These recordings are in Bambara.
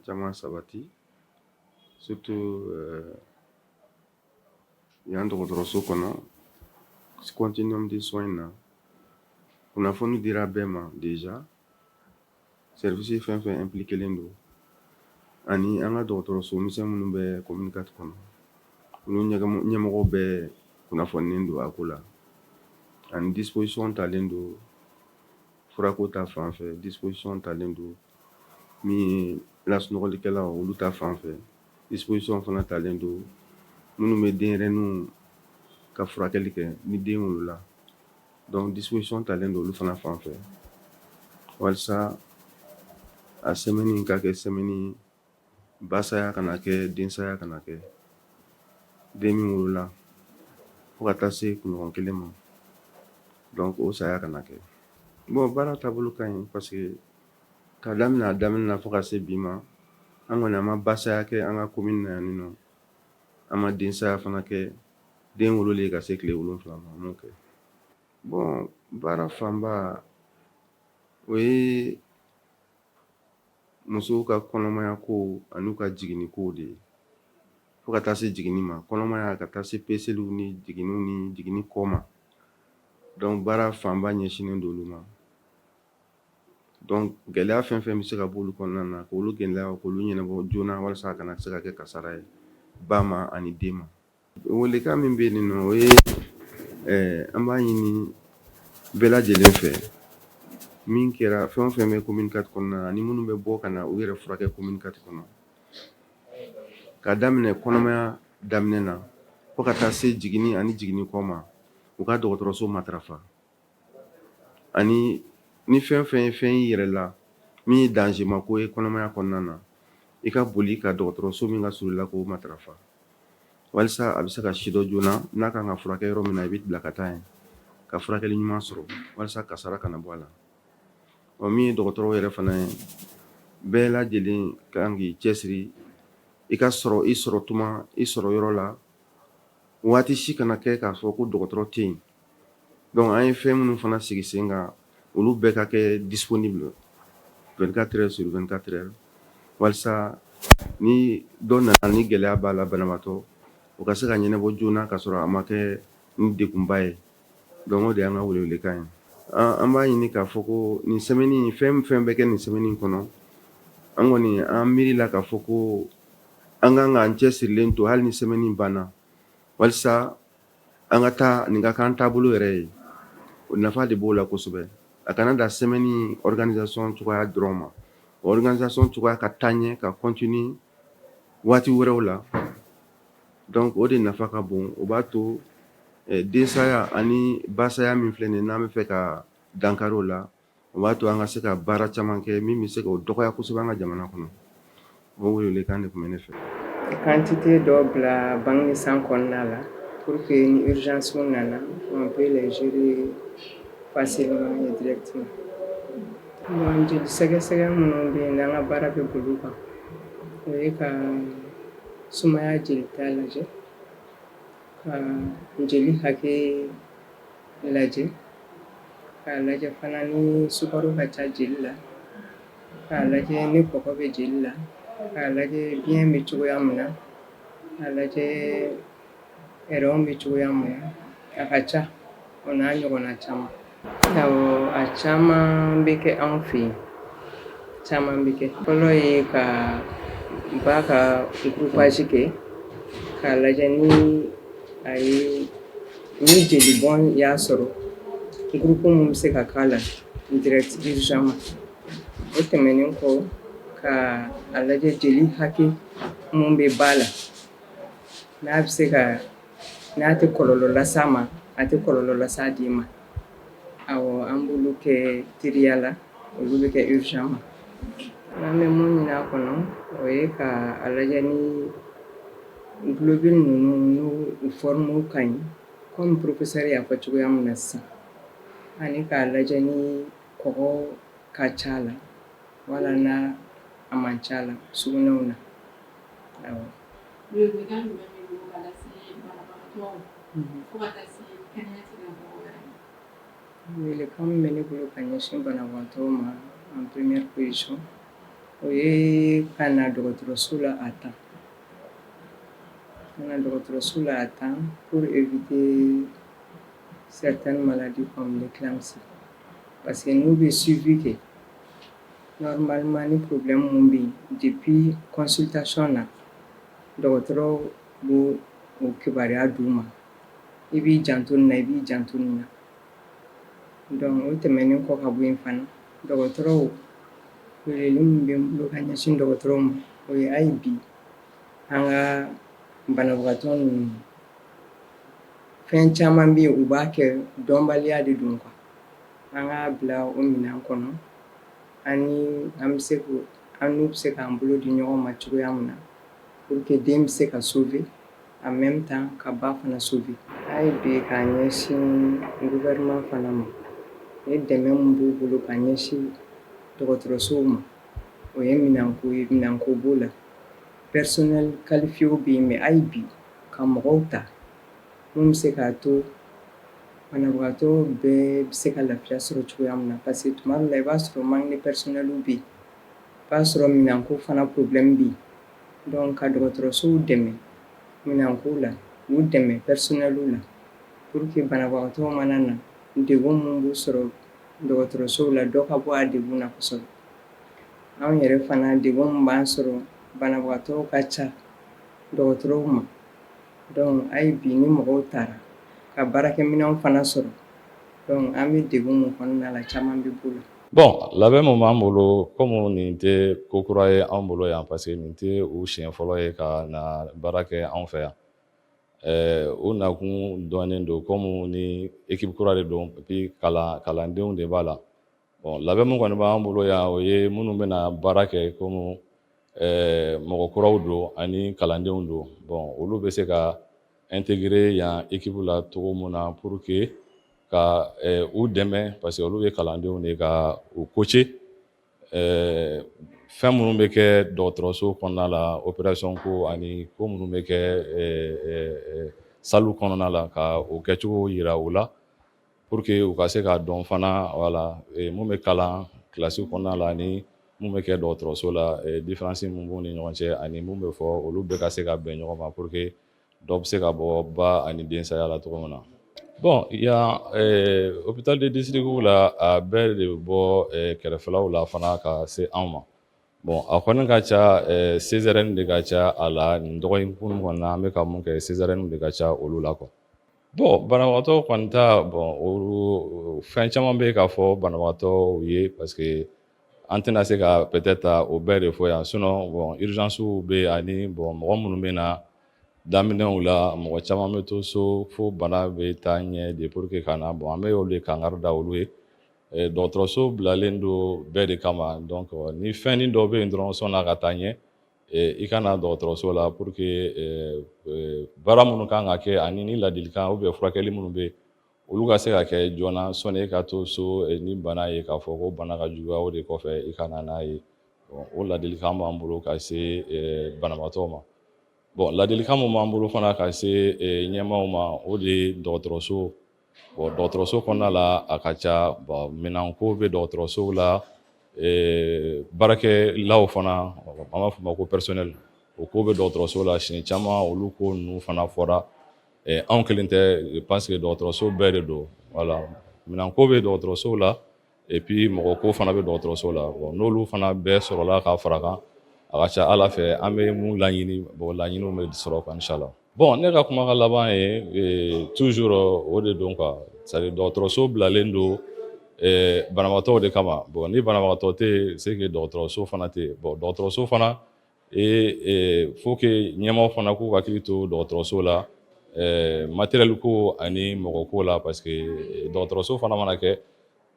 caman caman sabati, surtout yan dɔgɔtɔrɔso kɔnɔ, continuum de soins na. Kunnafoni dira bɛɛ ma déjà, service fɛn fɛn impliqué len don ani an ka dɔgɔtɔrɔso misɛn minnu bɛ commune 4 kɔnɔ, olu ɲɛmɔgɔ bɛɛ kunnafoninen don a ko la. Ani disposition talen don furako ta fan fɛ, disposition talen don min ye lasunɔgɔlikɛlaw, olu ta fan fɛ, disposition fana talen don minnu bɛ denyɛrɛninw ka furakɛli kɛ ni den wolola. Donc disposition talen don olu fana fan fɛ walasa a semaine ka kɛ semaine basaya kana kɛ, densaya kana kɛ, den min wolola fo ka taa se kunɲɔgɔn kelen ma, donc o saya kana kɛ. Bon, baara taabolo ka ɲi parce que ka daminɛ a daminɛ na fo ka se bi ma, an kɔni, an ma basaya kɛ an ka commune na yan nɔ, an ma densaya fana kɛ, den wololen ka se tile 7 ma, an m'o kɛ. Bon, baara fanba, o ye musow ka kɔnɔmaya ko ani ka jiginni kow de ye, fo ka taa se jiginni ma, kɔnɔmaya ka taa se peseliw ni jiginniw ni jiginni kɔ ma. Donc baara fanba ɲɛsinnen don olu ma. Donc gɛlɛya fɛn fɛn bɛ se ka bɔ olu kɔnɔna na, k'olu gɛlɛya, k'olu ɲɛnabɔ joona walasa a kana se ka kɛ kasara ye ba ma ani den ma. Welekan min bɛ yen nɔ, o ye an b'a ɲini bɛɛ lajɛlen fɛ, min kɛra fɛn o fɛn bɛ commune 4 kɔnɔna na ani minnu bɛ bɔ ka na u yɛrɛ furakɛ commune 4 kɔnɔ, ka daminɛ kɔnɔmaya daminɛ na fo ka taa se jiginni ani jiginni kɔ ma, u ka dɔgɔtɔrɔso matarafa. Ani ni fɛn fɛn ye fɛn y'i yɛrɛ la min ye danger ma ko ye kɔnɔmaya kɔnɔna na, i ka boli ka dɔgɔtɔrɔso min ka surun i la, k'o matarafa walasa a bɛ se ka sidɔn joona. N'a kan ka furakɛ yɔrɔ min na, i bɛ bila ka taa yen ka furakɛli ɲuman sɔrɔ walasa kasara kana bɔ a la. Ɔ, min ye dɔgɔtɔrɔw yɛrɛ fana ye, bɛɛ lajɛlen kan k'i cɛsiri i ka sɔrɔ i sɔrɔ tuma i sɔrɔ yɔrɔ la. Waati si kana kɛ k'a fɔ ko dɔgɔtɔrɔ tɛ yen. Donc an ye fɛn minnu fana sigi sen kan, olu bɛɛ ka kɛ disponible 24 heures sur 24 heures walasa ni dɔ nana ni gɛlɛya b'a la, banabaatɔ, o ka se ka ɲɛnabɔ joona ka sɔrɔ a ma kɛ ni degunba ye. Donc o de y'an ka welewelekan ye. An b'a ɲini k'a fɔ ko nin semaine, fɛn fɛn bɛ kɛ nin semaine kɔnɔ, an kɔni an miiri la k'a fɔ ko an kan k'an cɛsirilen to hali ni semaine banna, walasa an ka taa nin ka k'an taabolo yɛrɛ ye. O nafa de b'o la kosɛbɛ. A kana da semaine organisation cogoya dɔrɔn ma, organisation cogoya ka taa ɲɛ, ka continuer waati wɛrɛw la. Donc o de nafa ka bon. O b'a to densaya ani basaya min filɛ nin ye, n'an bɛ fɛ ka dankari o la, o b'a to an ka se ka baara caman kɛ min bɛ se k'o dɔgɔya kosɛbɛ an ka jamana kɔnɔ. O welewelekan de tun bɛ ne fɛ. Quantité dɔ bila banque de sang kɔnɔna la pour que ni urgence nana, on peut les gérer facilement et directement. Bon, jeli sɛgɛsɛgɛ minnu bɛ yen n'an ka baara bɛ boli o kan, o ye ka sumaya jelita lajɛ, ka jeli hakɛ lajɛ, k'a lajɛ fana ni sukaro ka ca jeli la, k'a lajɛ ni kɔkɔ bɛ jeli la, k'a lajɛ biyɛn bɛ cogoya min na, k'a lajɛ rein bɛ cogoya min na. A ka ca, o n'a ɲɔgɔnna caman. Awɔ, a caman bɛ kɛ anw fɛ yen, caman bɛ kɛ. Fɔlɔ ye ka ba ka groupage kɛ k'a lajɛ ni a ye ni jelibɔn y'a sɔrɔ, groupe mun bɛ se ka k'a la direct urgemment. O tɛmɛnen kɔ, ka a lajɛ jeli hakɛ mun bɛ ba la, n'a bɛ se ka n'a tɛ kɔlɔlɔ las'a ma, a tɛ kɔlɔlɔ las'a den ma. Awɔ, an b'olu kɛ teliya la, olu bɛ kɛ urgemment. An bɛ mun ɲini a kɔnɔ, o ye ka a lajɛ ni globule ninnu, n'u u forme ka ɲi comme professeur y'a fɔ cogoya min na sisan, ani k'a lajɛ ni kɔgɔ ka ca la wala n'a a man ca la sugunɛw na. Awɔ. Welewelekan jumɛn b'i bolo ka lase banabagatɔw fo ka taa se kɛnɛya tigilamɔgɔw yɛrɛ ma? Welekan min bɛ ne bolo ka ɲɛsin banabagatɔw ma, en première position O ye ka na dɔgɔtɔrɔso la à temps, ka na dɔgɔtɔrɔso la à temps pour éviter certaines maladies comme l'éclampsie, parce que n'u bɛ suivi kɛ normalement, ni problème mun bɛ yen, depuis consultation na, dɔgɔtɔrɔ b'o o kibaruya d'u ma: i b'i janto nin na, i b'i janto nin na. Donc o tɛmɛnen kɔ ka bɔ yen fana, dɔgɔtɔrɔw, weleli min bɛ n bolo ka ɲɛsin dɔgɔtɔrɔw ma, o ye hali bi an ka banabagatɔ ninnu, fɛn caman bɛ yen, u b'a kɛ, dɔnbaliya de don quoi. An k'a bila o minɛn kɔnɔ ani an bɛ se ko an n'u bɛ se k'an bolo di ɲɔgɔn ma cogoya min na pour que den bɛ se ka sauver, en même temps ka ba fana sauver. Hali bi, k'a ɲɛsin gouvernement fana ma, ni dɛmɛ min b'u bolo ka ɲɛsin dɔgɔtɔrɔsow ma, o ye minɛnko ye. Minɛnko b'o la, personnel qualifié bɛ yen, mais hali bi ka mɔgɔw ta mun bɛ se k'a to banabagatɔ bɛɛ bɛ se ka lafiya sɔrɔ cogoya min na, parce que tuma dɔ la, i b'a sɔrɔ manque de personnel bɛ yen, i b'a sɔrɔ minɛnko fana problème bɛ yen. Donc ka dɔgɔtɔrɔsow dɛmɛ minɛnko la, k'u dɛmɛ personnel la, pour que banabagatɔ mana na, degun mun b'u sɔrɔ dɔgɔtɔrɔsow la, dɔ ka bɔ a degun na kosɛbɛ. Anw yɛrɛ fana, degun min b'an sɔrɔ, banabagatɔw ka ca dɔgɔtɔrɔw ma. Donc hali bi, ni mɔgɔw taara ka baarakɛminɛnw fana sɔrɔ, donc an bɛ degun min kɔnɔna la, caman bɛ b'o la. Bon, labɛn mun b'an bolo, komi nin tɛ ko kura ye anw bolo yan, parce que nin tɛ u siɲɛ fɔlɔ ye ka na baara kɛ anw fɛ yan. U nakun dɔnnen don, komi ni équipe kura de don, et puis kalandenw de b'a la. Bon, labɛn mun kɔni b'an bolo yan, o ye minnu bɛna baara kɛ, komi mɔgɔ kuraw don ani kalandenw don. Bon, olu bɛ se ka intégrer yan équipe la cogo mun na pour que ka u dɛmɛ, parce que olu ye kalandenw de ye, ka u coacher fɛn minnu bɛ kɛ dɔgɔtɔrɔso kɔnɔna la, opération ko ani ko minnu bɛ kɛ salle kɔnɔna la, ka o kɛcogo yira u la pour que u ka se k'a dɔn fana, voilà, mun bɛ kalan kilasi kɔnɔna la ani mun bɛ kɛ dɔgɔtɔrɔso la, différence mun b'u ni ɲɔgɔn cɛ ani mun bɛ fɔ, olu bɛɛ ka se ka bɛn ɲɔgɔn ma pour que dɔ bɛ se ka bɔ ba ani den saya la cogo min na. Bon, yan hôpital de district la, a bɛɛ de bɛ bɔ kɛrɛfɛlaw la fana ka se anw ma. Bon, a kɔni ka ca, césarienne de ka ca a la. Nin dɔgɔkun kɔnɔna na, an bɛ ka mun kɛ, césarienne de ka ca olu la quoi. Bon, banabagatɔ kɔni ta, bon, olu fɛn caman bɛ yen k'a fɔ banabagatɔw ye, parce que an tɛna se ka peut-être o bɛɛ de fɔ yan. Sinon, bon, urgence bɛ yen ani bon, mɔgɔ minnu bɛ na daminɛw la, mɔgɔ caman bɛ to so fo bana bɛ taa ɲɛ de pour que ka na. Bon, an bɛ olu de kangari da olu ye. Dɔgɔtɔrɔso bilalen don bɛɛ de kama. Donc ni fɛnnin dɔ bɛ yen dɔrɔn, sɔnni ka taa ɲɛ, i ka na dɔgɔtɔrɔso la pour que baara minnu kan ka kɛ ani ni ladilikan ou bien furakɛli minnu bɛ yen, olu ka se ka kɛ joona, sɔnni e ka to so ni bana ye, k'a fɔ ko bana ka juguya, o de kɔfɛ i ka na n'a ye. O ladilikan b'an bolo ka se banabaatɔ ma. Bon, ladilikan mun b'an bolo fana ka se ɲɛmaaw ma, o de ye dɔgɔtɔrɔso. Bon, dɔgɔtɔrɔso kɔnɔna la, a ka ca. Bon, minɛnko bɛ dɔgɔtɔrɔsow la, baarakɛlaw fana, an b'a fɔ o ma ko personnel, o ko bɛ dɔgɔtɔrɔso la. Siɲɛ caman, olu ko ninnu fana fɔra. Anw kelen tɛ, je pense que dɔgɔtɔrɔso bɛɛ de don. Voilà, minɛnko bɛ dɔgɔtɔrɔsow la et puis mɔgɔ ko fana bɛ dɔgɔtɔrɔso la. Bon, n'olu fana bɛɛ sɔrɔla ka fara kan, a ka ca Ala fɛ, an bɛ mun laɲini, bon, laɲiniw bɛ sɔrɔ quoi, inchallah. Bon, ne ka kumakan laban ye toujours o de don quoi, c'est à dire dɔgɔtɔrɔso bilalen don banabagatɔw de kama. Bon, ni banabagatɔ tɛ yen, c'est que dɔgɔtɔrɔso fana tɛ yen. Bon, dɔgɔtɔrɔso fana, faut que ɲɛmaaw fana k'u hakili to dɔgɔtɔrɔso la, matériel ko ani mɔgɔ ko la, parce que dɔgɔtɔrɔso fana mana kɛ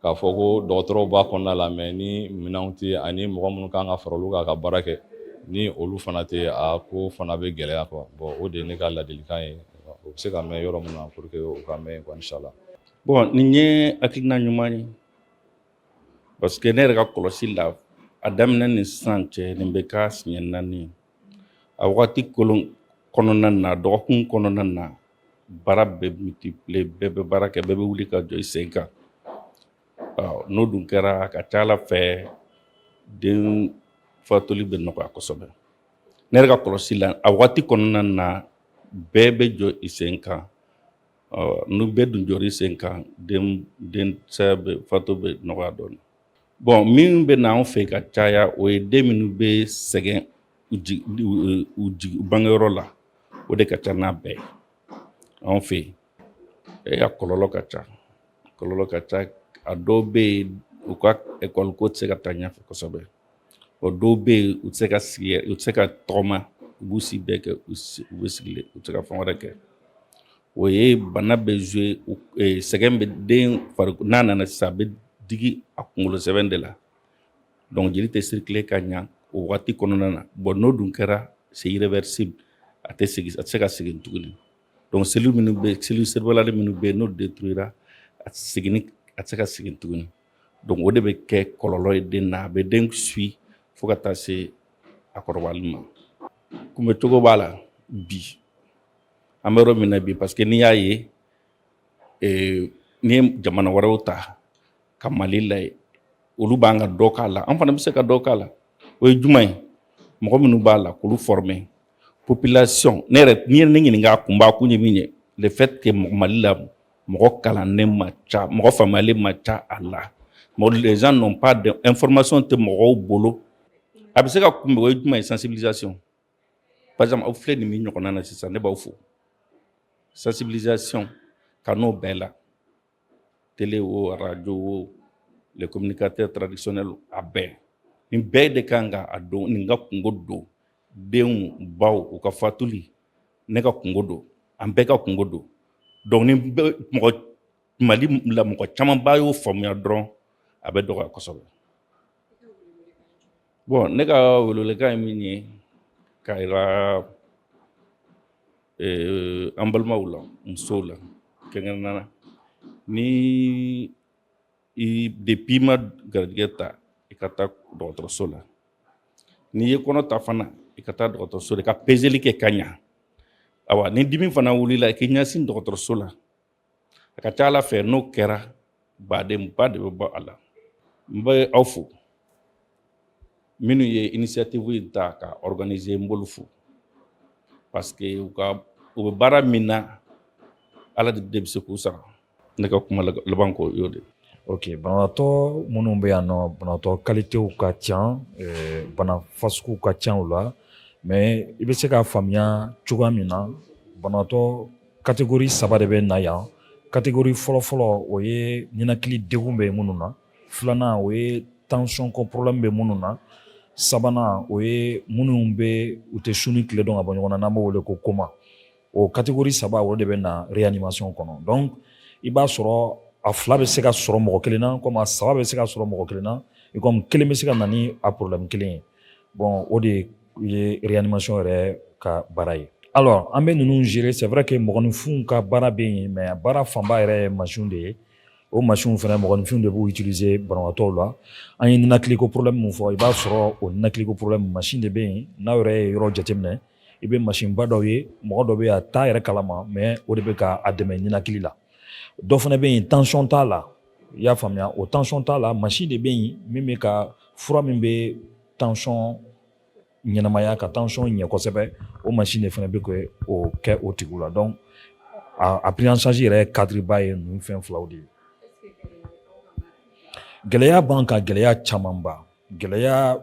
k'a fɔ ko dɔgɔtɔrɔw b'a kɔnɔna la, mais ni minɛnw tɛ yen ani mɔgɔ minnu kan ka fara olu kan ka baara kɛ, ni olu fana tɛ, a ko fana bɛ gɛlɛya quoi. Bon, o de ye ne ka ladilikan ye, o bɛ se ka mɛn yɔrɔ min na pour que o ka mɛn quoi, inchallah. Bon, nin ye hakilina ɲuman ye, parce que ne yɛrɛ ka kɔlɔsi la, a daminɛ ni sisan cɛ, nin bɛ k'a siɲɛ 4 ye. A wagati kolon kɔnɔna na, dɔgɔkun kɔnɔna na, baara bɛ multiplier, bɛɛ bɛ baara kɛ, bɛɛ bɛ wuli ka jɔ i sen kan. N'o dun kɛra, a ka ca Ala fɛ, den Fatuli bɛ nɔgɔya kosɛbɛ. Ne yɛrɛ ka kɔlɔsi la, a waati kɔnɔna na, bɛɛ bɛ jɔ i sen kan. N'u bɛɛ dun jɔra i sen kan, den saya bɛ, fatu bɛ nɔgɔya dɔɔnin. Bon, min bɛ na anw fɛ ka caya, o ye den minnu bɛ sɛgɛn u bangeyɔrɔ la. O de ka ca n'a bɛɛ ye anw fɛ yen. A kɔlɔlɔ ka ca, kɔlɔlɔ ka ca. A dɔw bɛ yen, u ka ekɔli ko tɛ se ka taa ɲɛfɛ kosɛbɛ. O dɔw bɛ yen, u tɛ se ka sigi, u tɛ se ka tɔgɔma. U b'u si bɛɛ kɛ u bɛ sigilen, u tɛ se ka fɛn wɛrɛ kɛ. O ye bana bɛ jouer, sɛgɛn bɛ den fari. N'a nana sisan, a bɛ digi a kunkolo sɛbɛn de la. Donc jeli tɛ circuler ka ɲa o waati kɔnɔna na. Bon, n'o dun kɛra, c'est irréversible, a tɛ segin, a tɛ se ka segin tuguni. Donc cellule minnu bɛ, cellule cérébrale minnu bɛ yen, n'o détruira, a seginni, a tɛ se ka segin tuguni. Donc o de bɛ kɛ kɔlɔlɔ ye den na. A bɛ den suit fo ka taa se a kɔrɔbayali ma. Kunbɛcogo b'a la bi, an bɛ yɔrɔ min na bi, parce que n'i y'a ye, n'i ye jamana wɛrɛw ta ka Mali lajɛ, olu b'an ka dɔ k'a la, an fana bɛ se ka dɔ k'a la. O ye jumɛn ye? Mɔgɔ minnu b'a la, k'olu former. Population, ne yɛrɛ, n'i ye ne ɲininka, a kun b'a kun ye min ye, le fait que Mali la, mɔgɔ kalannen ma ca, mɔgɔ faamuyalen ma ca a la. Les gens n'ont pas d'information, tɛ mɔgɔw bolo. A bɛ se ka kunbɛn, o ye jumɛn ye? Sensibilisation. Par exemple, aw filɛ nin min ɲɔgɔnna na sisan, ne b'aw fo. Sensibilisation ka n'o bɛɛ la, télé o, radio o, les communicateurs traditionnels, a bɛɛ, nin bɛɛ de kan ka a dɔn. Nin ka kungo don, denw baw u ka fatuli, ne ka kungo don, an bɛɛ ka kungo don. Donc ni mɔgɔ Mali la, mɔgɔ camanba y'o faamuya dɔrɔn, a bɛ dɔgɔya kosɛbɛ. Bon, ne ka welewelekan ye min ye k'a yira an balimaw la, musow la kɛrɛnkɛrɛnnenya la, ni i depuis i ma garijɛgɛ ta, i ka taa dɔgɔtɔrɔso la. N'i ye kɔnɔ ta fana, i ka taa dɔgɔtɔrɔso la, i ka peseli kɛ ka ɲa. Awa, ni dimi fana wulila, i k'i ɲɛsin dɔgɔtɔrɔso la. A ka ca ala fɛ, n'o kɛra, badenba de bɛ bɔ a la. N bɛ aw fo, minnu ye initiative in ta ka organiser, n b'olu fo, parce que u bɛ baara min na, Ala de bɛ se k'u sara. Ne ka kuma laban ko y'o de. Ok, banabaatɔ minnu bɛ yan nɔ, banabaatɔ qualitéw ka ca, bana fasuguw ka ca u la. Mais i bɛ se k'a faamuya cogoya min na, banabaatɔ catégorie saba de bɛ na yan. Catégorie fɔlɔ-fɔlɔ, o ye ninakili degun bɛ minnu na. Filanan, o ye tension ko problème bɛ minnu na. Sabanan, o ye minnu bɛ u tɛ su ni tile dɔn ka bɔ ɲɔgɔn na, n'an b'o wele ko coma. O catégorie saba, o de bɛ na réanimation kɔnɔ. Donc i b'a sɔrɔ a fila bɛ se ka sɔrɔ mɔgɔ kelen na, komi a saba bɛ se ka sɔrɔ mɔgɔ kelen na, i komi kelen bɛ se ka na ni a problème kelen ye. Bon, o de ye réanimation yɛrɛ ka baara ye. Alors an bɛ ninnu gérer. C'est vrai que mɔgɔninfinw ka baara bɛ yen, mais baara fanba yɛrɛ ye machine de ye. O machine fana, mɔgɔninfinw de b'u utiliser banabaatɔw la. An ye ninakili ko problème mun fɔ, i b'a sɔrɔ o ninakili ko problème, machine de bɛ yen. N'aw yɛrɛ ye yɔrɔ jateminɛ, i bɛ machine ba dɔw ye, mɔgɔ dɔ bɛ yen, a t'a yɛrɛ kalama, mais o de bɛ ka a dɛmɛ ninakili la. Dɔ fana bɛ yen, tension t'a la, i y'a faamuya? O tension t'a la, machine de bɛ yen min bɛ ka fura min bɛ tension ɲɛnamaya, ka tension ɲɛ kosɛbɛ. O machine de fana bɛ kɛ o kɛ o tigiw la. Donc a prise en charge yɛrɛ cadre ba ye ninnu fɛn filaw de ye. Gɛlɛya b'an kan, gɛlɛya camanba. Gɛlɛya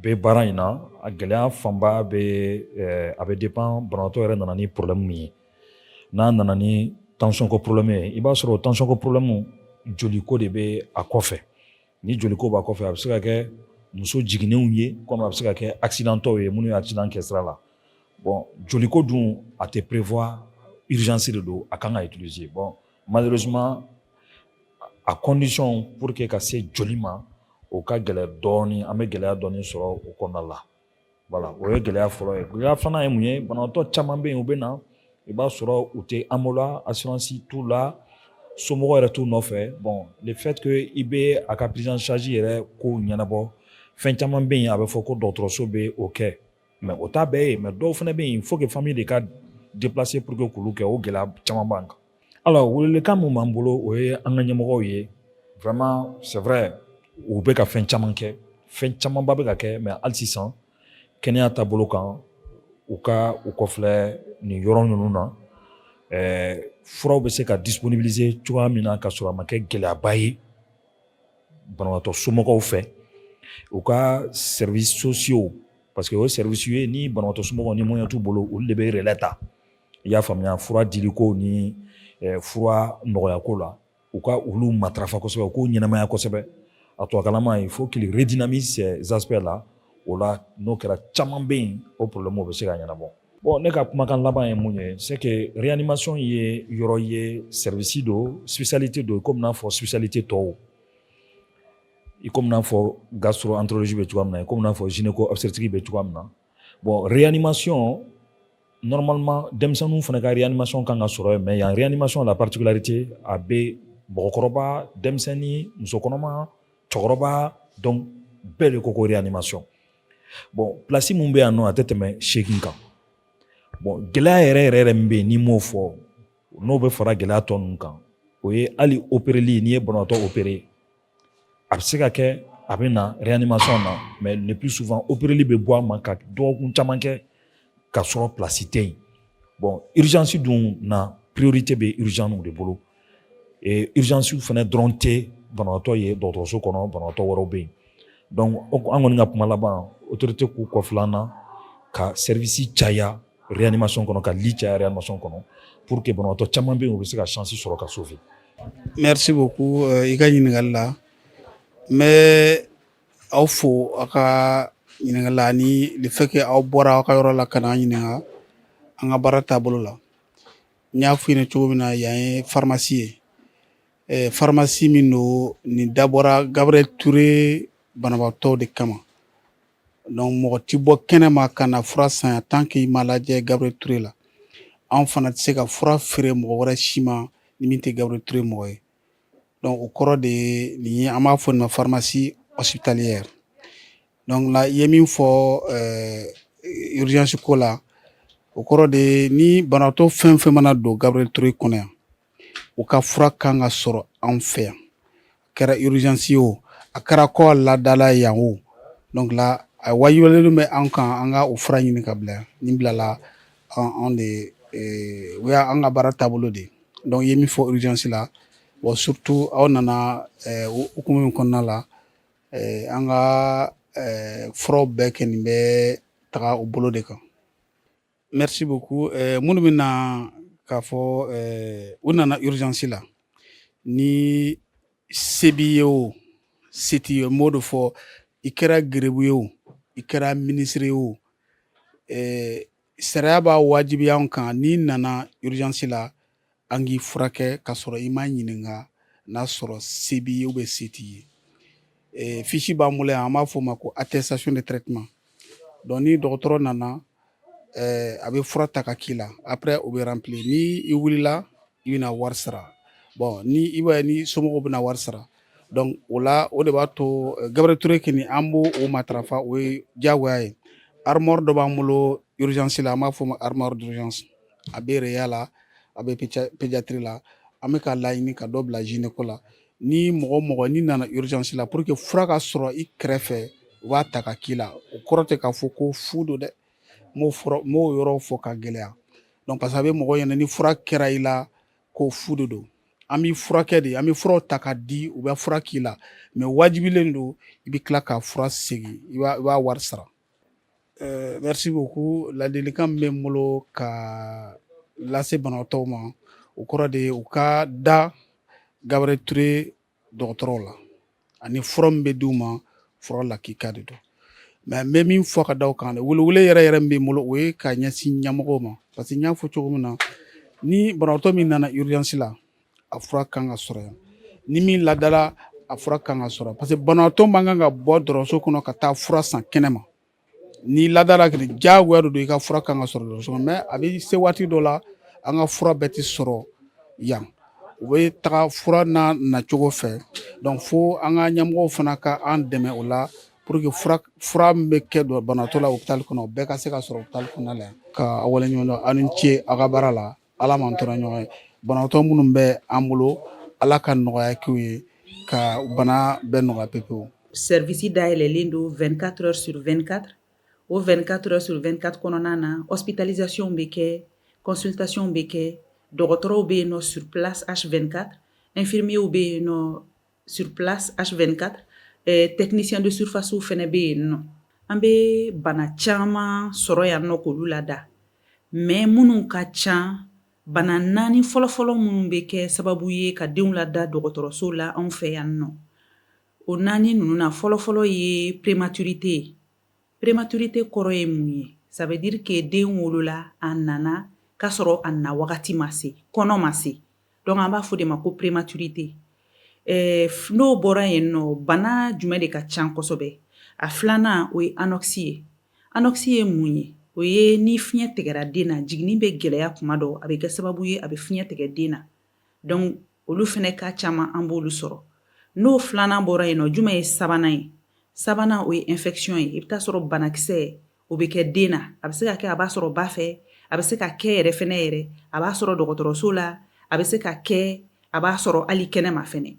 bɛ baara in na. A gɛlɛya fanba bɛ, a bɛ dépend banabaatɔ yɛrɛ nana ni problème min ye. N'a nana ni tension ko problème ye, i b'a sɔrɔ o tension ko problème, joliko de bɛ a kɔfɛ. Ni joliko b'a kɔfɛ, a bɛ se ka kɛ muso jiginnenw ye, komi a bɛ se ka kɛ accidentɔw ye, minnu ye accident kɛ sira la. Bon, joliko dun, a tɛ prévoir, urgence de don, a kan ka utiliser. Bon, malheureusement, a condition pour que ka se joli ma, o ka gɛlɛn dɔɔnin. An bɛ gɛlɛya dɔɔnin sɔrɔ o kɔnɔna la. Voilà, o ye gɛlɛya fɔlɔ ye. Gɛlɛya filanan ye mun ye? Banabaatɔ caman bɛ yen, u bɛ na, i b'a sɔrɔ u tɛ AMO la, assurance t'u la, somɔgɔw yɛrɛ t'u nɔfɛ. Bon, le fait que i bɛ a ka prise en charge yɛrɛ kow ɲɛnabɔ, fɛn caman bɛ yen, a bɛ fɔ ko dɔgɔtɔrɔso bɛ o kɛ, mais o t'a bɛɛ ye. Mais dɔw fana bɛ yen, il faut que famille de ka déplacer pour que k'olu kɛ. O gɛlɛya caman b'an kan. Alors welewelekan mun b'an bolo, o ye an ka ɲɛmɔgɔw ye. Vraiment, c'est vrai, u bɛ ka fɛn caman kɛ. Fɛn camanba bɛ ka kɛ, mais hali sisan kɛnɛya taabolo kan, u ka u kɔfilɛ nin yɔrɔ ninnu na, furaw bɛ se ka disponibiliser cogoya min na ka sɔrɔ a ma kɛ gɛlɛyaba ye banabaatɔ somɔgɔw fɛ. U ka services sociaux, parce que o ye service ye, ni banabaatɔ somɔgɔw ni moyen t'u bolo, olu de bɛ relais ta, i y'a faamuya, fura diliko ni fura nɔgɔyako la. U ka olu matarafa kosɛbɛ, u k'u ɲɛnamaya kosɛbɛ. A tubabukanlama, il faut qu'il redynamise ces aspects là. O la, n'o kɛra, caman bɛ yen, o problème bɛ se ka ɲɛnabɔ. Bon, ne ka kumakan laban ye mun ye? C'est que réanimation ye yɔrɔ ye, service don, spécialité don, komi n'a fɔ spécialité tɔw, i komi n'a fɔ gastro-entérologie bɛ cogoya min na, i komi n'a fɔ gynéco obstétrique bɛ cogoya min na. Bon, réanimation, normalement denmisɛnninw fana ka réanimation kan ka sɔrɔ yen, mais yan réanimation, la particularité, a bɛ mɔgɔkɔrɔba, denmisɛnnin, musokɔnɔma, cɛkɔrɔba, donc bɛɛ de ko ko réanimation. Bon, place mun bɛ yan nɔ, a tɛ tɛmɛ 8 kan. Bon, gɛlɛya yɛrɛ yɛrɛ yɛrɛ min bɛ yen, n'i m'o fɔ, n'o bɛ fara gɛlɛya tɔ ninnu kan, o ye hali opéreli. N'i ye banabaatɔ opéré, a bɛ se ka kɛ a bɛ na réanimation na, mais le plus souvent opéreli bɛ bɔ a ma ka dɔgɔkun caman kɛ ka sɔrɔ place tɛ yen. Bon, urgence dun na, priorité bɛ urgence de bolo, et urgence fana dɔrɔn tɛ banabaatɔ ye dɔgɔtɔrɔso kɔnɔ, banabaatɔ wɛrɛw bɛ yen. Donc an kɔni ka kuma laban, autorité k'u kɔfilɛ an na ka service caya réanimation kɔnɔ, ka lit caya réanimation kɔnɔ, pour que banabaatɔ caman bɛ yen, u bɛ se ka chance sɔrɔ ka sauver. Merci beaucoup i ka ɲininkali la. N bɛ aw fo aw ka ɲininkali la, ani le fait que aw bɔra aw ka yɔrɔ la ka na an ɲininka an ka baara taabolo la. N y'a f'i ɲɛna cogo min na, yan ye pharmacie ye, pharmacie min don, nin dabɔra Gabriel Touré banabaatɔw de kama. Donc mɔgɔ ti bɔ kɛnɛma ka na fura san yan tant que i ma lajɛ Gabriel Touré la. Anw fana tɛ se ka fura feere mɔgɔ wɛrɛ si ma ni min tɛ Gabriel Touré mɔgɔ ye. Donc o kɔrɔ de ye nin ye, an b'a fɔ nin ma pharmacie hospitalière. Donc la, i ye min fɔ urgence ko la, o kɔrɔ de ye ni banabaatɔ fɛn fɛn mana don Gabriel Touré kɔnɔ yan, u ka fura kan ka sɔrɔ anw fɛ yan. A kɛra urgence ye o, a kɛra kɔ ladala yan o, donc la, a wajibiyalen bɛ an kan an ka o fura ɲini ka bila yan. Nin bilala anw de, o y'an ka baara taabolo de ye. Donc i ye min fɔ urgence la, bon, surtout aw nana hukumu min kɔnɔna la, an ka furaw bɛɛ kɛ nin bɛ taga o bolo de kan. Merci beaucoup. Minnu bɛ na k'a fɔ u nana urgence la, ni se b'i ye o, se t'i ye, n b'o de fɔ, i kɛra garibu ye o, i kɛra minisiri ye o, sariya b'a wajibiya anw kan, n'i nana urgence la, an k'i furakɛ ka sɔrɔ i ma ɲininka n'a sɔrɔ se b'i ye ou bien se t'i ye. Fiche b'an bolo yan, an b'a fɔ o ma ko attestation de traitement. Donc ni dɔgɔtɔrɔ nana, a bɛ fura ta ka k'i la, après o bɛ remplir. Ni i wulila, i bɛna wari sara. Bon, ni i b'a ye ni somɔgɔw bɛna wari sara, donc o la, o de b'a to Gabriel Touré kɔni, an b'o o matarafa, o ye diyagoya ye. Armoire dɔ b'an bolo urgence la, an b'a fɔ o ma armoire d'urgence. A bɛ réa la, a bɛ pédiatrie la, an bɛ ka laɲini ka dɔ bila gynéco la. Ni mɔgɔ mɔgɔ n'i nana urgence la, pour que fura ka sɔrɔ i kɛrɛfɛ, u b'a ta ka k'i la. O kɔrɔ tɛ k'a fɔ ko fu don dɛ, n m'o fɔra, n m'o yɔrɔ fɔ ka gɛlɛya. Donc parce que a bɛ mɔgɔ ɲɛna ni fura kɛra i la ko fu de don. An b'i furakɛ de, an bɛ furaw ta ka di, u bɛ fura k'i la, mais wajibilen don i bɛ tila ka fura segin, i b'a wari sara. Merci beaucoup. Ladilikan min bɛ n bolo ka lase banabaatɔw ma, o kɔrɔ de ye u ka da Gabriel Touré dɔgɔtɔrɔw la, ani fura min bɛ d'u ma, fura lakika de don. Mais n bɛ min fɔ ka da o kan, welewele yɛrɛ yɛrɛ min bɛ n bolo, o ye ka ɲɛsin ɲɛmɔgɔw ma, parce que n y'a fɔ cogo min na, ni banabaatɔ min nana urgence la, a fura kan ka sɔrɔ yan. Ni min ladala, a fura kan ka sɔrɔ, parce que banabaatɔ man kan ka bɔ dɔgɔtɔrɔso kɔnɔ ka taa fura san kɛnɛma. Ni ladala kɔni, diyagoya de don, i ka fura kan ka sɔrɔ dɔgɔtɔrɔso kɔnɔ. Mais a bɛ se waati dɔ la, an ka fura bɛɛ tɛ sɔrɔ yan, u bɛ taga fura n'a nacogo fɛ. Donc fo an ka ɲɛmɔgɔw fana ka an dɛmɛ o la, pour que fura min bɛ kɛ banabaatɔ la hôpital kɔnɔ, bɛɛ ka se ka sɔrɔ hôpital kɔnɔna la yan. Ka aw waleɲuman dɔn, aw ni ce aw ka baara la. Ala m'an tora ɲɔgɔn ye. Banabaatɔ minnu bɛ an bolo, Ala ka nɔgɔya k'u ye, ka bana bɛɛ nɔgɔya pewu pewu. Service dayɛlɛlen don 24 heures sur 24. O 24 heures sur 24 kɔnɔna na, hospitalisation bɛ kɛ, consultation bɛ kɛ, dɔgɔtɔrɔw bɛ yen nɔ sur place H24, infirmiers bɛ yen nɔ sur place H24, technicien de surface fɛnɛ bɛ yen nɔ. An bɛ bana caman sɔrɔ yan nɔ k'olu lada, mais minnu ka ca, bana naani fɔlɔfɔlɔ minnu bɛ kɛ sababu ye ka denw lada dɔgɔtɔrɔso la anw fɛ yan nɔ, o naani ninnu na, fɔlɔfɔlɔ ye prématurité ye. Prématurité kɔrɔ ye mun ye? Ça veut dire que den wolola, a nana k'a sɔrɔ a na wagati ma se, kɔnɔ ma se. Donc an b'a fɔ de ma ko prématurité. N'o bɔra yen nɔ, bana jumɛn de ka ca kosɛbɛ? A filanan, o ye anoxie ye. Anoxie ye mun ye? O ye ni fiɲɛ tigɛra den na, jiginni bɛ gɛlɛya kuma dɔ, a bɛ kɛ sababu ye a bɛ fiɲɛ tigɛ den na. Donc olu fɛnɛ ka caman, an b'olu sɔrɔ. N'o filanan bɔra yen nɔ, jumɛn ye sabanan ye? Sabanan, o ye infection ye. I bɛ taa sɔrɔ banakisɛ o bɛ kɛ den na. A bɛ se ka kɛ a b'a sɔrɔ ba fɛ, a bɛ se ka kɛ yɛrɛ fɛnɛ yɛrɛ a b'a sɔrɔ dɔgɔtɔrɔso la, a bɛ se ka kɛ a b'a sɔrɔ hali kɛnɛma fɛnɛ.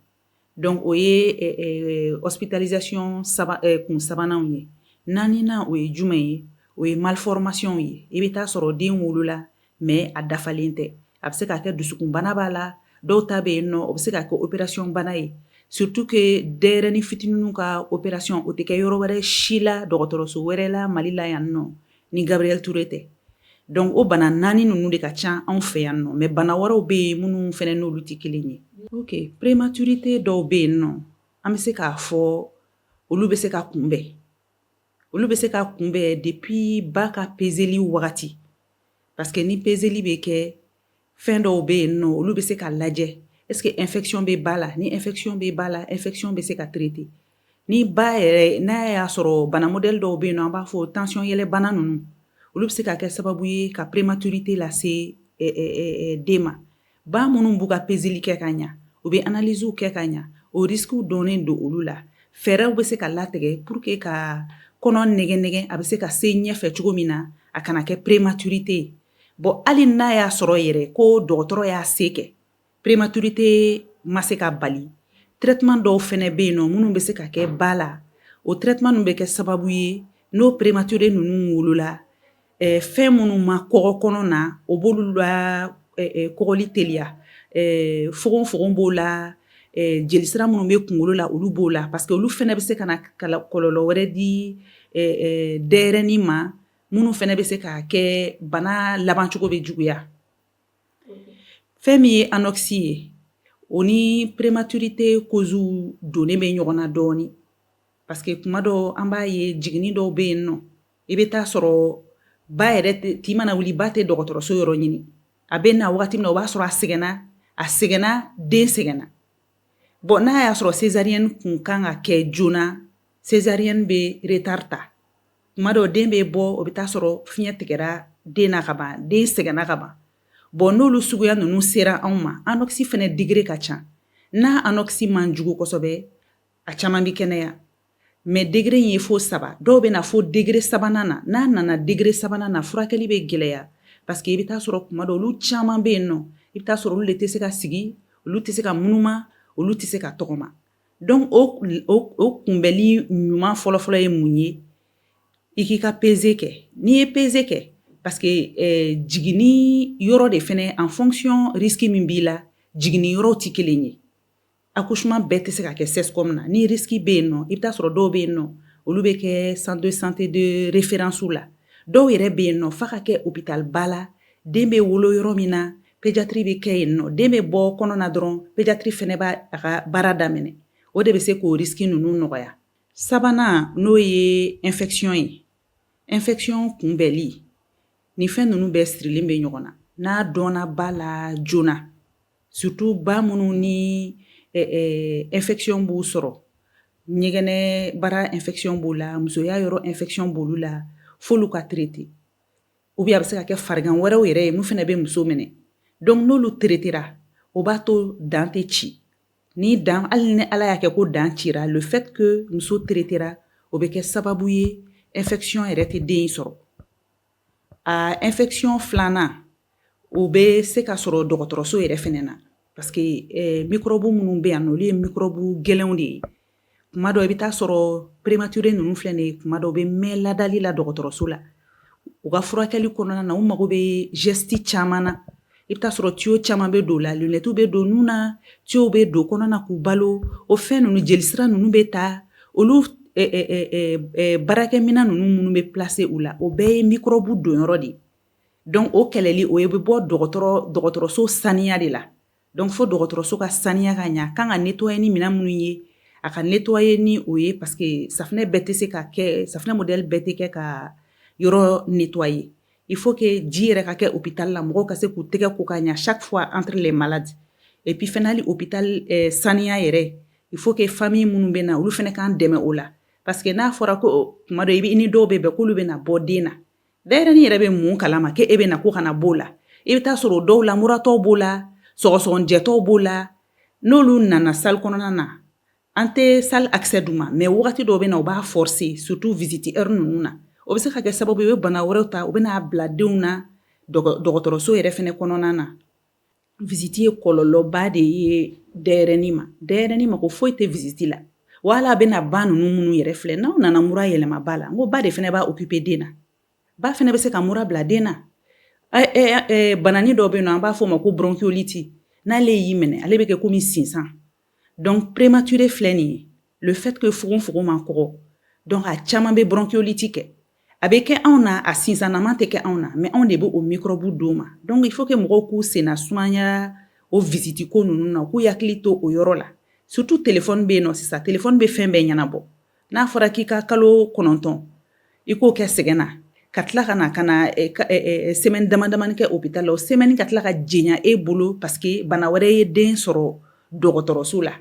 Donc o ye hospitalisation saba kun sabananw ye. Naaninan, o ye jumɛn ye? O ye malformation ye. I bɛ taa sɔrɔ den wolola, mais a dafalen tɛ. A bɛ se ka kɛ dusukunbana b'a la, dɔw ta bɛ yen nɔ, o bɛ se ka kɛ opération bana ye. Surtout que denyɛrɛnin fitininw ka opération, o tɛ kɛ yɔrɔ wɛrɛ si la, dɔgɔtɔrɔso wɛrɛ la Mali la yan nɔ ni Gabriel Touré tɛ. Donc o bana naani ninnu de ka ca anw fɛ yan nɔ, mais bana wɛrɛw bɛ yen minnu fɛnɛ n'olu tɛ kelen ye. Ok, prématurité dɔw bɛ yen nɔ, an bɛ se k'a fɔ olu bɛ se ka kunbɛn. Olu bɛ se ka kunbɛn depuis ba ka peseli wagati, parce que ni peseli bɛ kɛ, fɛn dɔw bɛ yen nɔ, olu bɛ se ka lajɛ: est ce que infection bɛ ba la? Ni infection bɛ ba la, infection bɛ se ka traiter. Ni ba yɛrɛ n'a y'a sɔrɔ bana modèle dɔw bɛ yen nɔ, an b'a fɔ tension yɛlɛ bana ninnu, olu bɛ se ka kɛ sababu ye ka prématurité lase den ma. Ba minnu b'u ka peseli kɛ ka ɲa, u bɛ analyse kɛ ka ɲa, o risque dɔnnen don olu la. Fɛɛrɛw bɛ se ka latigɛ pour que ka kɔnɔ nɛgɛ nɛgɛ, a bɛ se ka se ɲɛfɛ cogo min na, a kana kɛ prématurité ye. Bon, hali n'a y'a sɔrɔ yɛrɛ ko dɔgɔtɔrɔ y'a se kɛ, prématurité ma se ka bali, traitement dɔw fɛnɛ bɛ yen nɔ minnu bɛ se ka kɛ ba la. O traitement ninnu bɛ kɛ sababu ye, n'o prématuré ninnu wolola, fɛn minnu ma kɔgɔ kɔnɔ na, o b'olu la kɔgɔli teliya. Fogon fogon b'o la, jelisira minnu bɛ kunkolo la, olu b'o la, parce que olu fɛnɛ bɛ se ka na kɔlɔlɔ wɛrɛ di denyɛrɛnin ma, minnu fɛnɛ bɛ se ka kɛ bana labancogo bɛ juguya. Fɛn min ye anoxie ye, o ni prématurité cause donnen bɛ ɲɔgɔn na dɔɔnin, parce que kuma dɔ an b'a ye, jiginni dɔw bɛ yen nɔ, i bɛ taa sɔrɔ ba yɛrɛ tin mana wuli, ba tɛ dɔgɔtɔrɔso yɔrɔ ɲini. A bɛ na wagati min na, o b'a sɔrɔ a sɛgɛnna, a sɛgɛnna, den sɛgɛnna. Bon, n'a y'a sɔrɔ césarienne kun kan ka kɛ joona, césarienne bɛ retard ta. Kuma dɔw, den bɛ bɔ, o bɛ taa sɔrɔ fiɲɛ tigɛra den na ka ban, den sɛgɛnna ka ban. Bon, n'olu suguya ninnu sera anw ma, anoxie fɛnɛ degré ka ca. N'a anoxie man jugu kosɛbɛ, a caman bɛ kɛnɛya, mais degré in ye fo 3, dɔw bɛ na fo degré sabanan na. N'a nana degré sabanan na, furakɛli bɛ gɛlɛya, parce que i bɛ taa sɔrɔ kuma dɔ, olu caman bɛ yen nɔ, i bɛ taa sɔrɔ olu de tɛ se ka sigi, olu tɛ se ka munuma, olu tɛ se ka tɔgɔma. Donc o kunbɛli ɲuman fɔlɔfɔlɔ ye mun ye? I k'i ka pesée kɛ. N'i ye pesée kɛ, parce que jiginni yɔrɔ de fɛnɛ, en fonction risque min b'i la, jiginni yɔrɔw tɛ kelen ye. Accouchement bɛɛ tɛ se ka kɛ CSCOM na. Ni risque bɛ yen nɔ, i bɛ taa sɔrɔ dɔw bɛ yen nɔ, olu bɛ kɛ centre de santé de référence la. Dɔw yɛrɛ bɛ yen nɔ, f'a ka kɛ hôpital ba la, den bɛ wolo yɔrɔ min na, pédiatrie bɛ kɛ yen nɔ. Den bɛ bɔ kɔnɔ na dɔrɔn, pédiatrie fɛnɛ b'a a ka baara daminɛ. O de bɛ se k'o risque ninnu nɔgɔya. Sabanan, n'o ye infection ye, infection kunbɛli nin fɛn ninnu bɛɛ sirilen bɛ ɲɔgɔn na. N'a dɔnna ba la joona, surtout ba minnu ni infection b'u sɔrɔ, ɲɛgɛnɛ bara infection b'o la, musoya yɔrɔ infection b'olu la, f'olu ka traiter, ou bien a bɛ se ka kɛ farigan wɛrɛw yɛrɛ ye mun fɛnɛ bɛ muso minɛ. Donc n'olu traitera, o b'a to dan tɛ ci. Ni dan, hali ni Ala y'a kɛ ko dan cira, le fait que muso traitera, o bɛ kɛ sababu ye infection yɛrɛ tɛ den sɔrɔ. A infection filanan, o bɛ se ka sɔrɔ dɔgɔtɔrɔso yɛrɛ fɛnɛ na, parce que microbe minnu bɛ yan nɔ, olu ye microbe gɛlɛnw de ye. Kuma dɔ i bɛ taa sɔrɔ prématuré ninnu filɛ nin ye, kuma dɔ u bɛ mɛn ladali la dɔgɔtɔrɔso la. U ka furakɛli kɔnɔna na, u mago bɛ geste caman na. I bɛ taa sɔrɔ tuyau caman bɛ don la, lunette bɛ don nun na, tuyau bɛ don kɔnɔ na k'u balo. O fɛn ninnu, jelisira ninnu bɛ ta, olu baarakɛminɛn ninnu minnu bɛ placer u la, o bɛɛ ye microbe donyɔrɔ de ye. Donc o kɛlɛli, o bɛ bɔ dɔgɔtɔrɔso saniya de la. Donc fo dɔgɔtɔrɔso ka saniya ka ɲɛ. A kan ka nettoyer ni minɛn minnu ye, a ka nettoyer ni o ye, parce que safunɛ bɛɛ tɛ se ka kɛ, safunɛ modèle bɛɛ tɛ kɛ ka yɔrɔ nettoyer. Il faut que ji yɛrɛ ka kɛ hôpital la, mɔgɔw ka se k'u tɛgɛ ko ka ɲɛ chaque fois entre les malades. Et puis fɛnɛ, hali hôpital saniya yɛrɛ, il faut que famille minnu bɛ na, olu fɛnɛ k'an dɛmɛ o la, parce que n'a fɔra ko tuma dɔ i ni dɔw bɛ bɛn k'olu bɛna bɔ den na, denyɛrɛnin yɛrɛ bɛ mun kalama k'e bɛ na ko kana b'o la? I bɛ taa sɔrɔ o dɔw la, muratɔw b'o la, sɔgɔsɔgɔnijɛtɔw b'o la. N'olu nana salle kɔnɔna na, an tɛ salle accès d'u ma, mais wagati dɔw bɛ na, u b'a forcer, surtout visite heure ninnu na. O bɛ se ka kɛ sababu ye, u bɛ bana wɛrɛw ta, u bɛ n'a bila denw na dɔgɔtɔrɔso yɛrɛ fɛnɛ kɔnɔna na. Visite ye kɔlɔlɔba de ye denyɛrɛnin ma. Denyɛrɛnin mako foyi tɛ visite la. Wala a bɛna ba ninnu minnu yɛrɛ filɛ, n'aw nana mura yɛlɛma ba la, n ko ba de fɛnɛ b'a occuper den na. Ba fɛnɛ bɛ se ka mura bila den na. Banani dɔ bɛ yen nɔ, an b'a fɔ o ma ko bronchiolite. N'ale y'i minɛ, ale bɛ kɛ komi sinsan. Donc prématuré filɛ nin ye, le fait que fogonfogon ma kɔgɔ, donc a caman bɛ bronchiolite kɛ. A bɛ kɛ anw na, a sinsannama tɛ kɛ anw na, mais anw de bɛ o microbe d'o ma. Donc il faut que mɔgɔw k'u senna sumaya o visite ko ninnu na, u k'u hakili to o yɔrɔ la. Surtout téléphone bɛ yen nɔ sisan, téléphone bɛ fɛn bɛɛ ɲɛnabɔ. N'a fɔra k'i ka kalo 9 i k'o kɛ sɛgɛn na, ka tila ka na semaine dama damani kɛ hôpital la, o semaine ka tila ka jɛnya e bolo, parce que bana wɛrɛ ye den sɔrɔ dɔgɔtɔrɔso la,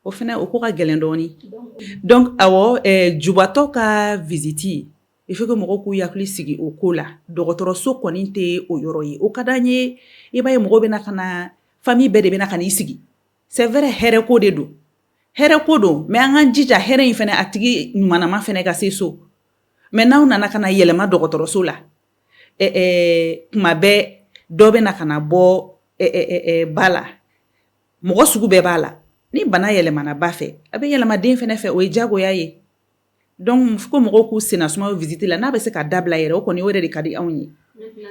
o fɛnɛ o ko ka gɛlɛn dɔɔni. Donc awɔ, jubatɔ ka visite, il faut que mɔgɔw k'u hakili sigi o ko la. Dɔgɔtɔrɔso kɔni tɛ o yɔrɔ ye. O ka d'an ye, i b'a ye mɔgɔw bɛna ka na, famille bɛɛ de bɛna ka n'i sigi. C'est vrai, hɛrɛ ko de don, hɛrɛ ko don, mais an k'an jija hɛrɛ in fɛnɛ, a tigi ɲumanama fɛnɛ ka se so. Mais n'aw nana ka na yɛlɛma dɔgɔtɔrɔso la, kuma bɛɛ dɔ bɛ na ka na bɔ ba la, mɔgɔ sugu bɛɛ b'a la. Ni bana yɛlɛmana ba fɛ, a bɛ yɛlɛma den fɛnɛ fɛ, o ye diyagoya ye. Donc fo mɔgɔw k'u senna suma visite la. N'a bɛ se ka dabila yɛrɛ, o kɔni, o yɛrɛ de ka di anw ye.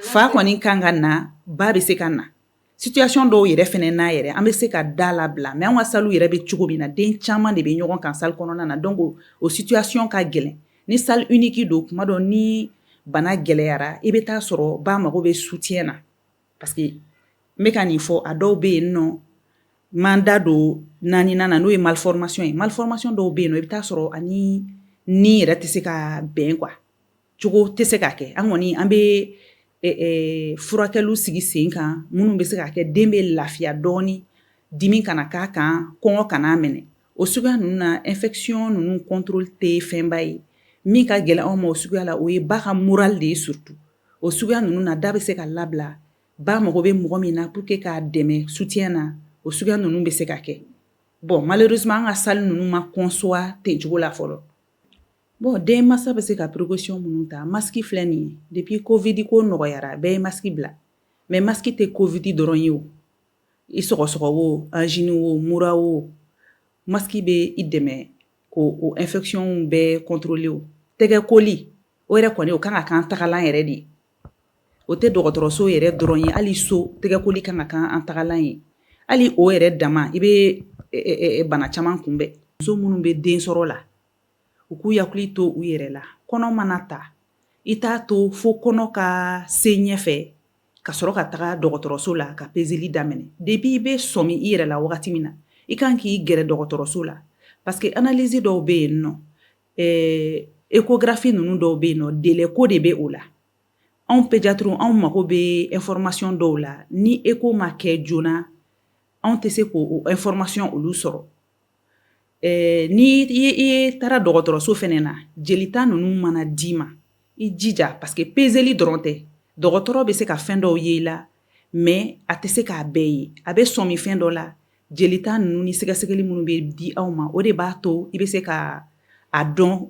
Fa kɔni kan ka na, ba bɛ se ka na. Situation dɔw yɛrɛ fɛnɛ n'a yɛrɛ, an bɛ se ka da labila, mais an ka salle yɛrɛ bɛ cogo min na, den caman de bɛ ɲɔgɔn kan salle kɔnɔna na. Donc o situation ka gɛlɛn. Ni salle unique don, kuma dɔ ni bana gɛlɛyara, i bɛ taa sɔrɔ ba mago bɛ soutien na, parce que n bɛ ka nin fɔ, a dɔw bɛ yen nɔ, m'an da don naaninan na, n'o ye malformation ye. Malformation dɔw bɛ yen nɔ, i bɛ taa sɔrɔ ani ni yɛrɛ tɛ se ka bɛn quoi, cogo tɛ se ka kɛ. An kɔni, an bɛ furakɛliw sigi sen kan minnu bɛ se ka kɛ den bɛ lafiya dɔɔni, dimi kana k'a kan, kɔngɔ kana minɛ. O suguya ninnu na, infection ninnu contrôle tɛ fɛnba ye. Min ka gɛlɛn anw ma o suguya la, o ye ba ka moral de ye. Surtout o suguya ninnu na, da bɛ se ka labila, ba mago bɛ mɔgɔ min na pour que k'a dɛmɛ soutien na, o suguya ninnu bɛ se ka kɛ. Bon, malheureusement, an ka salle ninnu ma conçoit ten cogo la fɔlɔ. Bon, denmansa bɛ se ka précaution minnu ta, masque filɛ nin ye, depuis Covid ko nɔgɔyara, bɛɛ ye masque bila, mais masque tɛ Covid dɔrɔn ye. O i sɔgɔsɔgɔ o, angine o, mura o, masque bɛ i dɛmɛ k'o o infection bɛɛ contrôler. O tɛgɛ koli, o yɛrɛ kɔni, o kan ka k'an tagalan yɛrɛ de ye. O tɛ dɔgɔtɔrɔso yɛrɛ dɔrɔn ye, hali so, tɛgɛkoli kan ka k'an tagalan ye. Hali o yɛrɛ dama, i bɛ bana caman kunbɛn. Muso minnu bɛ den sɔrɔ la, u k'u hakili to u yɛrɛ la. Kɔnɔ mana ta, i t'a to fo kɔnɔ ka se ɲɛfɛ ka sɔrɔ ka taga dɔgɔtɔrɔso la ka peseli daminɛ. Depuis i bɛ sɔmi i yɛrɛ la wagati min na, i kan k'i gɛrɛ dɔgɔtɔrɔso la, parce que analyse dɔw bɛ yen nɔ, échographie ninnu dɔw bɛ yen nɔ, délai ko de bɛ o la. Anw pédiatre, anw mago bɛ information dɔw la. Ni écho ma kɛ joona, anw tɛ se k'o information olu sɔrɔ. Ni i ye taara dɔgɔtɔrɔso fɛnɛ na, jelita ninnu mana d'i ma, i jija, parce que peseli dɔrɔn tɛ. Dɔgɔtɔrɔ bɛ se ka fɛn dɔw ye i la, mais a tɛ se k'a bɛɛ ye. A bɛ sɔmi fɛn dɔ la. Jelita ninnu ni sɛgɛsɛgɛli minnu bɛ di aw ma, o de b'a to i bɛ se ka a dɔn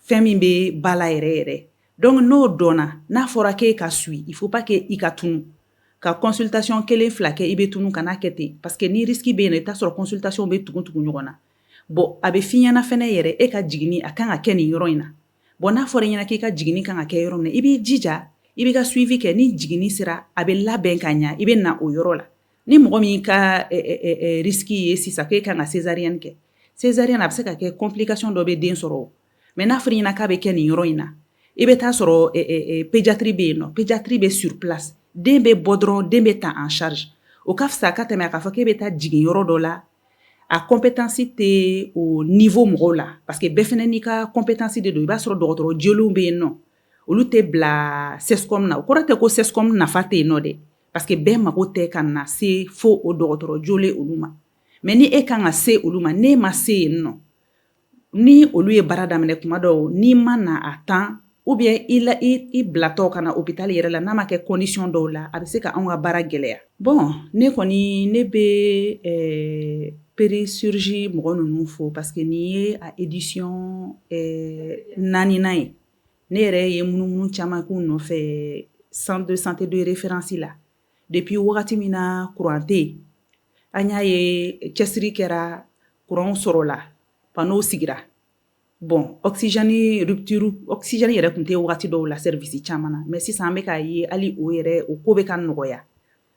fɛn min bɛ ba la yɛrɛ yɛrɛ. Donc n'o dɔnna, n'a fɔra k'e ka suit, il faut pas que i ka tunu ka consultation kelen fila kɛ, i bɛ tunu. Kana kɛ ten, parce que ni risque bɛ yen nɔ, i bɛ taa sɔrɔ consultation bɛ tugu tugu ɲɔgɔn na. Bon, a bɛ f'i ɲɛna fɛnɛ yɛrɛ, e ka jiginni a kan ka kɛ nin yɔrɔ in na. Bon, n'a fɔra i ɲɛna k'i ka jiginni kan ka kɛ yɔrɔ min na, i b'i jija, i b'i ka suivi kɛ. Ni jiginni sera, a bɛ labɛn ka ɲa, i bɛ na o yɔrɔ la. Ni mɔgɔ min ka risque ye sisan k'e kan ka césarienne kɛ, césarienne a bɛ se ka kɛ complication dɔ bɛ den sɔrɔ. Mais n'a fɔra i ɲɛna k'a bɛ kɛ nin yɔrɔ in na, i bɛ taa sɔrɔ pédiatrie bɛ yen nɔ, pédiatrie bɛ sur place, den bɛ bɔ dɔrɔn, den bɛ ta en charge. O ka fisa ka tɛmɛ a k'a fɔ k'e bɛ taa jigin yɔrɔ dɔ la, a compétence tɛ o niveau mɔgɔw la, parce que bɛɛ fɛnɛ n'i ka compétence de don. I b'a sɔrɔ dɔgɔtɔrɔ jolenw bɛ yen nɔ, olu tɛ bila CSCOM na. O kɔrɔ tɛ ko CSCOM nafa tɛ yen nɔ dɛ, parce que bɛɛ mago tɛ ka na se fo o dɔgɔtɔrɔ jolen olu ma. Mais ni e kan ka se olu ma, n'e ma se yen nɔ, ni olu ye baara daminɛ kuma dɔw, n'i ma na a temps ou bien i la i bilatɔ ka na hôpital yɛrɛ la, n'a ma kɛ condition dɔw la, a bɛ se ka anw ka baara gɛlɛya. Bon, ne kɔni, ne bɛ Péri-Chirurgie mɔgɔ ninnu fo, parce que nin ye a édition naaninan ye. Ne yɛrɛ ye munumunu caman k'u nɔfɛ centre de santé de référence la. Depuis wagati min na courant tɛ yen, an y'a ye cɛsiri kɛra, courant sɔrɔla, panneau sigira. Bon, oxygène rupture, oxygène yɛrɛ tun tɛ wagati dɔw la service caman na, mais sisan an bɛ k'a ye hali o yɛrɛ, o ko bɛ ka nɔgɔya.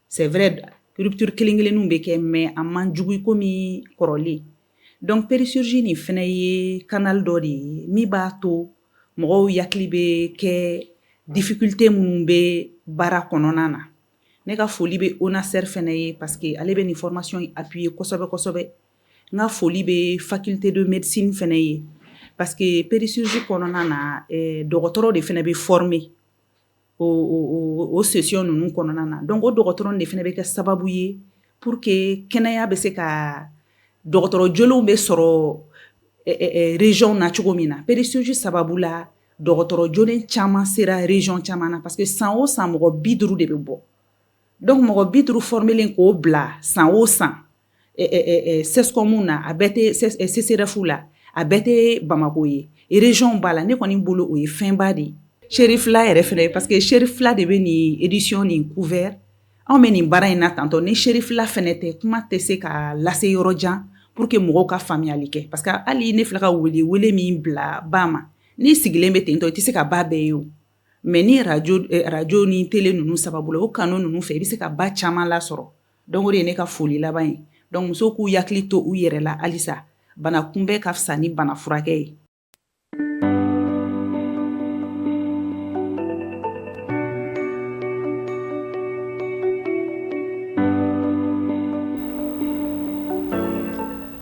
C'est vrai, rupture kelen kelenninw bɛ kɛ, mais a man jugu komi kɔrɔlen. Donc Péri-Chirurgie nin fɛnɛ ye canal dɔ de ye min b'a to mɔgɔw hakili bɛ kɛ difficulté minnu bɛ baara kɔnɔna na. Ne ka foli bɛ ONASER fɛnɛ ye, parce que ale bɛ nin formation in appuyer kosɛbɛ kosɛbɛ. N ka foli bɛ faculté de médecine fɛnɛ ye, parce que Péri-Chirurgie kɔnɔna na, dɔgɔtɔrɔ de fɛnɛ bɛ former o session ninnu kɔnɔna na. Donc o dɔgɔtɔrɔ de fɛnɛ bɛ kɛ sababu ye pour que kɛnɛya bɛ se ka, dɔgɔtɔrɔ jolenw bɛ sɔrɔ région na cogo min na. Péri-Chirurgie sababu la, dɔgɔtɔrɔ jolen caman sera région caman na, parce que san o san mɔgɔ 50 de bɛ bɔ. Donc mɔgɔ 50 formelen k'o bila san o san CSCOM na, a bɛɛ tɛ CSRéf la, a bɛɛ tɛ Bamako ye, région b'a la. Ne kɔni bolo, o ye fɛnba de ye. Cherifla yɛrɛ fɛnɛ, parce que Cherifla de bɛ nin édition nin couvert. Anw bɛ nin baara in na tantɔ, ni Cherifla fɛnɛ tɛ, kuma tɛ se ka lase yɔrɔ jan pour que mɔgɔw ka faamuyali kɛ, parce que hali ne filɛ ka wele wele min bila ba ma, n'i sigilen bɛ ten tɔ, i tɛ se ka ba bɛɛ ye o. Mais ni radio ni télé ninnu sababu la, o kanu ninnu fɛ, i bɛ se ka ba caman lasɔrɔ. Donc o de ye ne ka foli laban ye. Donc musow k'u hakili to u yɛrɛ la halisa, bana kunbɛn ka fisa ni bana furakɛ ye.